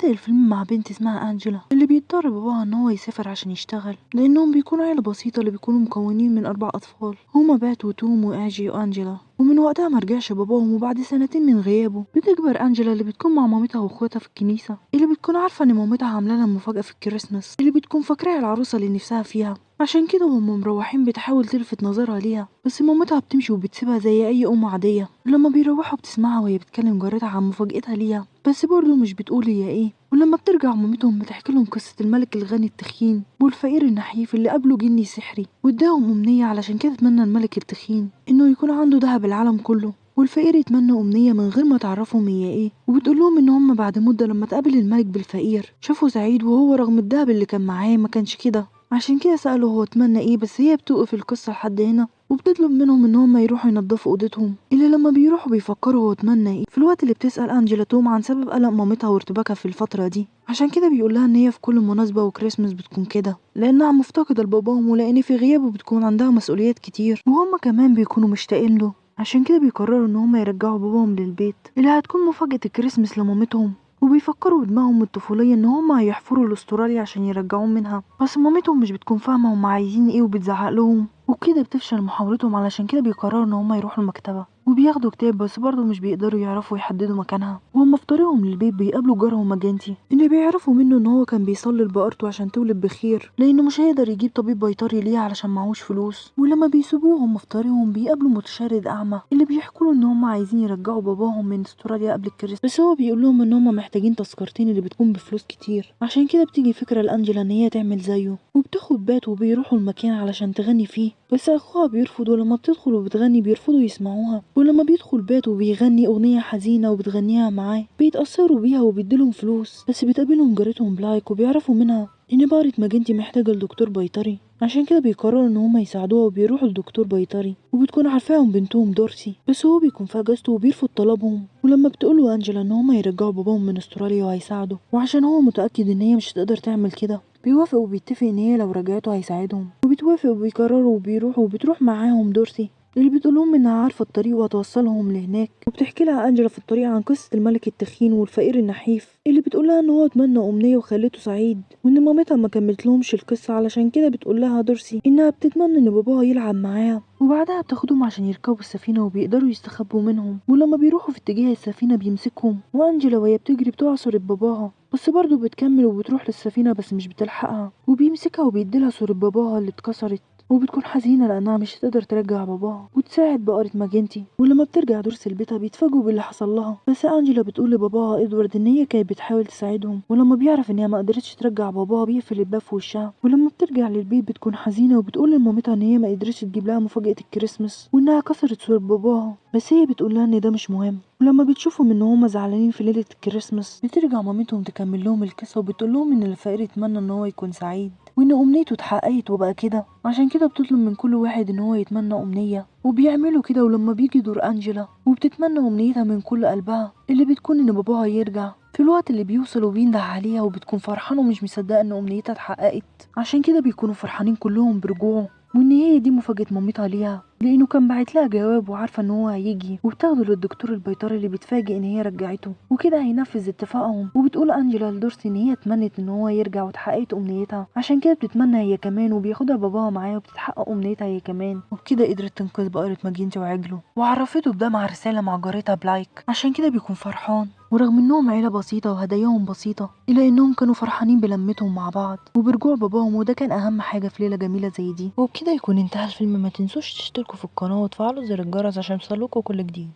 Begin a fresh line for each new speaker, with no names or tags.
بيبدأ الفيلم مع بنت اسمها أنجلا اللي بيضطر باباها إن هو يسافر عشان يشتغل، لأنهم بيكونوا عيلة بسيطة اللي بيكونوا مكونين من 4 أطفال هما بات وتوم وآجي وأنجلا. ومن وقتها مرجعش باباهم، وبعد سنتين من غيابه بتكبر أنجلا اللي بتكون مع مامتها واخواتها في الكنيسة، اللي بتكون عارفة إن مامتها عاملة لها مفاجأة في الكريسماس اللي بتكون فاكراها العروسة اللي نفسها فيها. عشان كده وهم مروحين بتحاول تلفت نظرها ليها، بس مامتها بتمشي وبتسيبها زي أي أم عادية. لما بيروحوا بتسمعها وهي بتكلم جارتها عن مفاجأتها ليها، بس برضه مش بتقول هي ايه. ولما بترجع مامتهم بتحكي لهم قصة الملك الغني التخين والفقير النحيف اللي قابله جني سحري واداهم أمنية، علشان كده اتمنى الملك التخين إنه يكون عنده ذهب العالم كله، والفقير يتمنى أمنية من غير ما تعرفهم هي ايه. وبتقول لهم إن هم بعد مدة لما تقابل الملك بالفقير شافوا سعيد، وهو رغم الذهب اللي كان معاه ما كانش كده، عشان كده سألوا هو اتمنى ايه. بس هي بتوقف القصة لحد هنا وبتطلب منهم ان هم يروحوا ينظفوا اوضتهم، اللي لما بيروحوا بيفكروا هو اتمنى ايه. في الوقت اللي بتسأل أنجلا توم عن سبب قلق مامتها وارتباكها في الفترة دي، عشان كده بيقول لها ان هي في كل مناسبة وكريسماس بتكون كده، لانها مفتقدة لباباهم ولان في غيابه بتكون عندها مسؤوليات كتير، وهم كمان بيكونوا مشتاقين له. عشان كده بيقرروا ان هم يرجعوا باباهم للبيت اللي هتكون مفاجأة الكريسماس لمامتهم، وبيفكروا بدماغهم الطفولية ان هم هيحفروا لاستراليا عشان يرجعوه منها، بس مامتهم مش بتكون فاهمة هم عايزين ايه وبتزعق لهم، وبكده بتفشل محاولتهم. علشان كده بيقرروا ان هم يروحوا المكتبة وبياخدوا كتاب، بس برضه مش بيقدروا يعرفوا يحددوا مكانها. وهم في طريقهم للبيت بيقابلوا جارهم ماجنتي اللي بيعرفوا منه ان هو كان بيصلي لبقرته عشان تولد بخير، لانه مش هيقدر يجيب طبيب بيطري ليها علشان معهوش فلوس. ولما بيسيبوه هم في طريقهم بيقابلوا متشرد اعمى اللي بيحكوا له ان هم عايزين يرجعوا باباهم من استراليا قبل الكريسماس، بس هو بيقول لهم ان هم محتاجين تذكرتين اللي بتكون بفلوس كتير. عشان كده بتيجي فكرة لانجلا ان هي تعمل زيه، وبتاخد بات وبيروحوا المكان علشان تغني فيه، بس اخوها بيرفض. ولما بتدخل وبتغني بيرفضوا يسمعوها، ولما بيدخل بات وبيغني اغنية حزينة وبتغنيها معاه بيتأثروا بيها وبيديلهم فلوس. بس بتقابلهم جارتهم بلايك وبيعرفوا منها ان بقرة ماجنتي محتاجة لدكتور بيطري، عشان كده بيقرروا ان هما يساعدوها وبيروحوا لدكتور بيطري، وبتكون عارفاهم بنتهم دورسي، بس هو بيكون في اجازته وبيرفض طلبهم. ولما بتقوله انجلا ان هما يرجعوا باباهم من استراليا وهيساعدوا، وعشان هو متأكد ان هي مش هتقدر تعمل كده بيوافق وبيتفق ان هي لو رجعته هيساعدهم، وبتوافق وبيقرروا وبيروحوا. وبتروح معاهم دورسي اللي بتقولهم انها عارفه الطريق وهتوصلهم لهناك. وبتحكي لها انجلا في الطريق عن قصه الملك التخين والفقير النحيف اللي بتقولها ان هو اتمنى امنيه وخلته سعيد، وان مامتها ما كملتلهمش القصه. علشان كده بتقول لها دورسي انها بتتمنى ان باباها يلعب معاها. وبعدها بتاخدهم عشان يركبوا السفينه وبيقدروا يستخبوا منهم. ولما بيروحوا في اتجاه السفينه بيمسكهم، وانجلا وهي بتجري بتعصر باباها، بس برضه بتكمل وبتروح للسفينه بس مش بتلحقها، وبيمسكها وبيديلها صورة باباها اللي اتكسرت، وبتكون حزينة لأنها مش هتقدر ترجع باباها وتساعد بقرة ماجنتي. ولما بترجع دورسي لبيتها بيتفاجئوا باللي حصل لها، بس أنجلا بتقول لباباها إدوارد إن هي كانت بتحاول تساعدهم، ولما بيعرف إن هي ما قدرتش ترجع باباها بيقفل الباب في وشها. ولما بترجع للبيت بتكون حزينة وبتقول لمامتها إن هي ما قدرتش تجيب لها مفاجأة الكريسماس وإنها كسرت صورة باباها، بس هي بتقول لها إن ده مش مهم. ولما بتشوفهم إن هما زعلانين في ليلة الكريسماس بترجع مامتهم تكمل لهم القصة وبتقول لهم إن الفقير يتمنى إن هو يكون سعيد وإن أمنيته اتحققت وبقى كده. عشان كده بتطلب من كل واحد إن هو يتمنى أمنية، وبيعملوا كده. ولما بيجي دور أنجلا وبتتمنى أمنيتها من كل قلبها اللي بتكون إن باباها يرجع، في الوقت اللي بيوصل وبينده عليها وبتكون فرحانة ومش مصدقة إن أمنيتها اتحققت. عشان كده بيكونوا فرحانين كلهم برجوعه، وإن هي دي مفاجأة مامتها ليها لأنه كان باعت لها جواب وعارفة إن هو هيجي. وبتاخده للدكتور البيطري اللي بيتفاجئ إن هي رجعته، وكده هينفذ اتفاقهم. وبتقول أنجلا لدورسي إن هي اتمنت إن هو يرجع واتحققت أمنيتها، عشان كده بتتمنى هي كمان، وبياخدها باباها معاه وبتتحقق أمنيتها هي كمان. وبكده قدرت تنقذ بقرة ماجنتي وعجله، وعرفته بده مع رسالة مع جارتها بلايك، عشان كده بيكون فرحان. ورغم انهم عيلة بسيطة وهداياهم بسيطة إلا انهم كانوا فرحانين بلمتهم مع بعض وبرجوع باباهم، وده كان اهم حاجة في ليلة جميلة زي دي. وبكده يكون انتهى الفيلم. ما تنسوش تشتركوا في القناة وتفعلوا زر الجرس عشان يوصلكوا كل جديد.